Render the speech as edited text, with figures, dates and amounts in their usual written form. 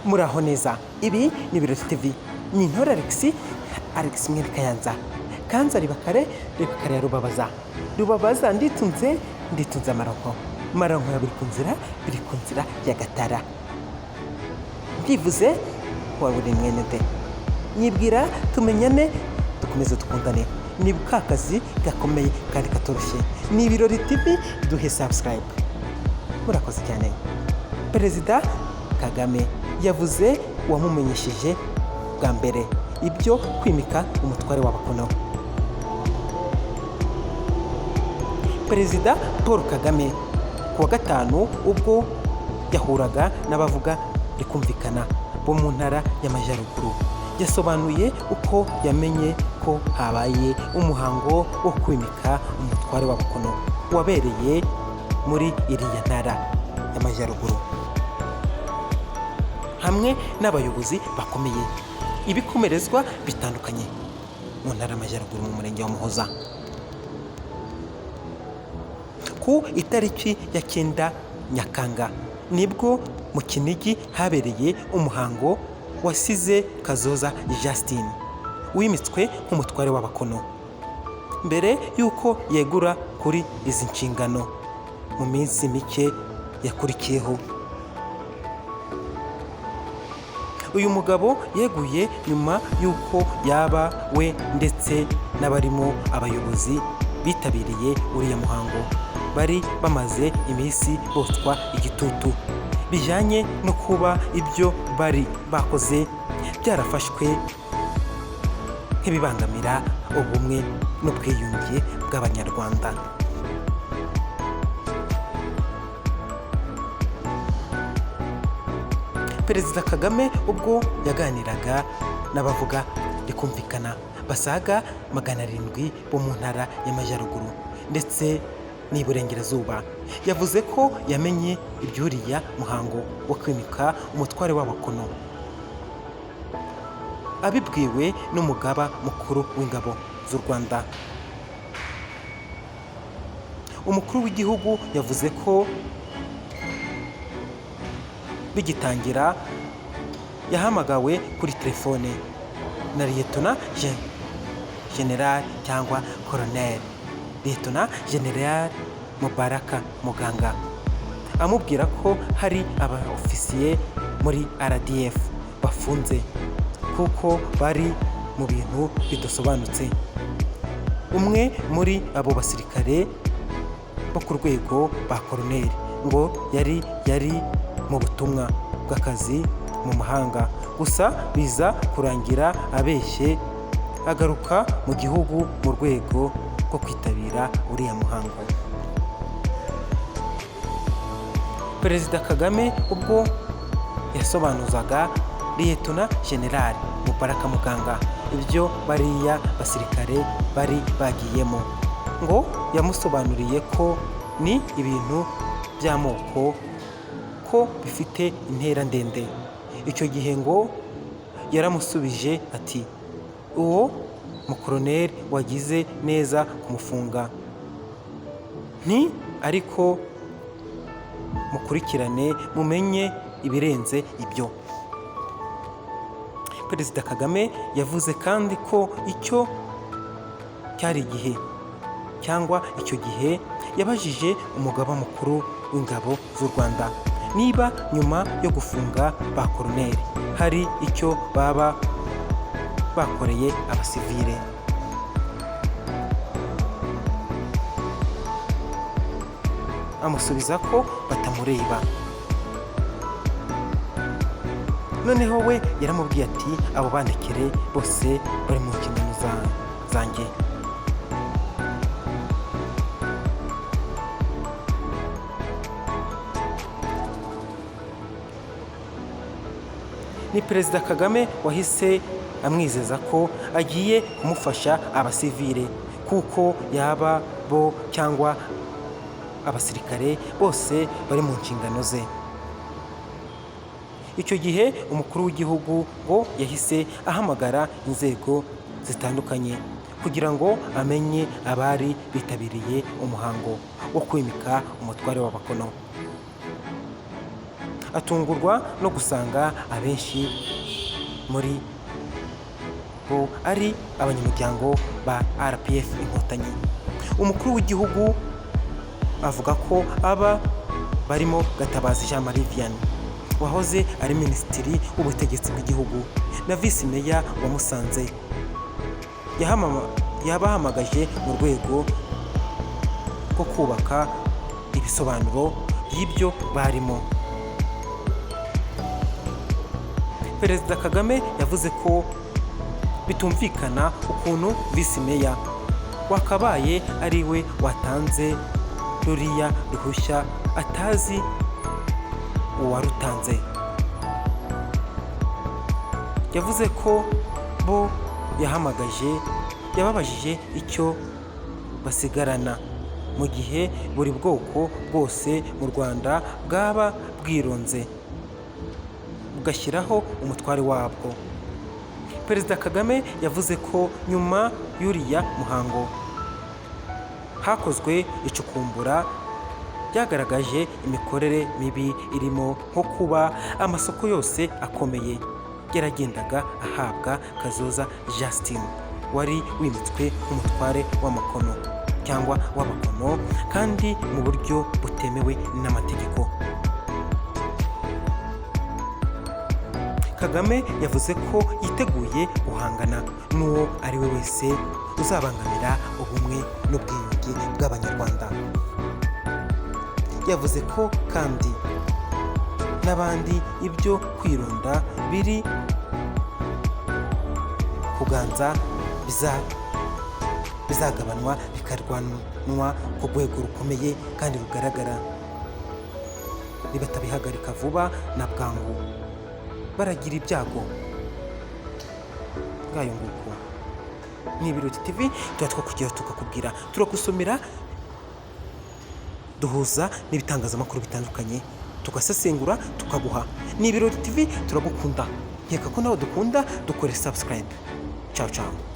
Muraho neza, ibi ni Ibirori TV. Ni Intore Alex, Alex mwene Kayanza. Kanza Ribakare, Ribakare ya Rubabaza. Rubabaza nditunze, nditunze amaronko. Amaronko ya biri ku nzira, biri ku nzira ya Gatara. Ndivuze waba uri mwene nde? Nyibwira tumenyane, dukomeze dukundane. Ni ka kazi gakomeye kandi katoroshye. Ni Ibirori TV, duhe subscribe. Murakoze cyane. Perezida Kagame yavuze uwamumenyesheje bwa mbere ibyo kwimika umutware w'Abakono. Perezida Paul Kagame ku wa gatanu ubwo yahuraga n'abavuga rikumvikana bo mu ntara y'Amajyaruguru, yasobanuye uko yamenye ko habaye umuhango wo kwimika umutware w'Abakono wabereye muri iriya ntara y'Amajyaruguru hamwe n'abayobozi bakomeye ibikomerezwa bitandukanye mu ntara y'Amajyaruguru mu murenge wa Muhoza ku itariki ya 9 Nyakanga, nibwo mu Kinigi habereye umuhango wasize Kazoza Justin wimitswe nk'umutware w'Abakono mbere y'uko yegura kuri izi nshingano mu minsi mike yakurikiyeho. Uyu mugabo yeguye nyuma y'uko yaba we ndetse n'abarimo abayobozi bitabiriye uriya muhango bari bamaze iminsi botswa igitutu bijyanye no kuba ibyo bari bakoze byarafashwe nk'ibibangamira ubumwe n'ubwiyunge bw'Abanyarwanda. Perezida Kagame ubwo yaganiraga n'abavuga rikumvikana basaga 700 bo mu ntara y'Amajyaruguru ndetse n'iburengerazuba, yavuze ko yamenye iby'uriya muhango wo kwimika umutware w'Abakono abibwiwe n'umugaba mukuru w'ingabo z'u Rwanda. Umukuru w'igihugu yavuze ko bigitangira yahamagawe kuri telefone na Liyetona General cyangwa Colonel Liyetona General Mubaraka Muganga, amubwira ko hari aba ofisiye muri RDF bafunze kuko bari mu bintu bidasobanutse. Umwe muri abo basirikare bo ku rwego ba koroneri ngo yari mu butumwa bw'akazi mu mahanga, gusa biza kurangira abeshye agaruka mu gihugu mu rwego rwo kwitabira uriya muhango. Perezida Kagame ubwo yasobanuzaga Liyetona General Mubaraka Muganga ibyo bariya basirikare bari bagiyemo, ngo yamusobanuriye ko ni ibintu by'amoko ko bifite intera ndende. Icyo gihe ngo yaramusubije ati uwo mukoroneri wagize neza kumufunga, nti ariko mukurikirane mumenye ibirenze ibyo. Perezida Kagame yavuze kandi ko icyo cyari igihe cyangwa icyo gihe yabajije umugaba mukuru w'ingabo z'u Rwanda niba nyuma yo gufunga ba koroneri hari icyo baba bakoreye abasivile. Amusubiza ko batamureba. Noneho we yaramubwiye ati abo bandekere bose bari mu nshingano zanjye. Ni Perezida Kagame wahise amwizeza ko agiye kumufasha abasivile kuko yaba bo cyangwa abasirikare bose bari mu nshingano ze. Icyo gihe umukuru w'igihugu ngo yahise ahamagara inzego zitandukanye kugira ngo amenye abari bitabiriye umuhango wo kwimika umutware w'Abakono. Atungurwa no gusanga abenshi muri bo ari abanyamuryango ba RPF Inkotanyi. Umukuru w'Igihugu avuga ko aba barimo Gatabazi Jean Marie Vianney wahoze ari Minisitiri w'Ubutegetsi bw'Igihugu na Visi Meya wa Musanze, yabahamagaje mu rwego rwo kubaka ibisobanuro by'ibyo barimo. Perezida Kagame yavuze ko bitumvikana ukuntu Visi Meya wakabaye ari we watanze ruriya ruhushya atazi uwarutanze. Yavuze ko bo yahamagaje yababajije icyo basigarana mu gihe buri bwoko bwose mu Rwanda bwaba bwironze bugashyiraho umutware wabwo. Perezida Kagame yavuze ko nyuma y'uriya muhango hakozwe icukumbura ryagaragaje imikorere mibi, irimo nko kuba amasoko yose akomeye yaragendaga ahabwa Kazoza Justin wari wimitswe nk'umutware w'Amakono cyangwa w'Abakono, kandi mu buryo butemewe n'amategeko. Kagame yavuze ko yiteguye guhangana n'uwo ari we wese uzabangamira ubumwe n'ubwiyunge bw'Abanyarwanda. Yavuze ko kandi n'abandi ibyo kwirunda biri kuganza bizagabanwa, bikarwanwa ku rwego rukomeye kandi rugaragara, nibatabihagarika vuba na bwangu baragira ibyago. Ngayo nguko, ni Ibirori TV, tuba twakugera tukakubwira, turagusomera, duhuza n'ibitangazamakuru bitandukanye, tugasesengura, tukaguha. Ni Ibirori TV, turagukunda, nkeka ko nawe dukunda. Dukore subscribe. Ciao ciao.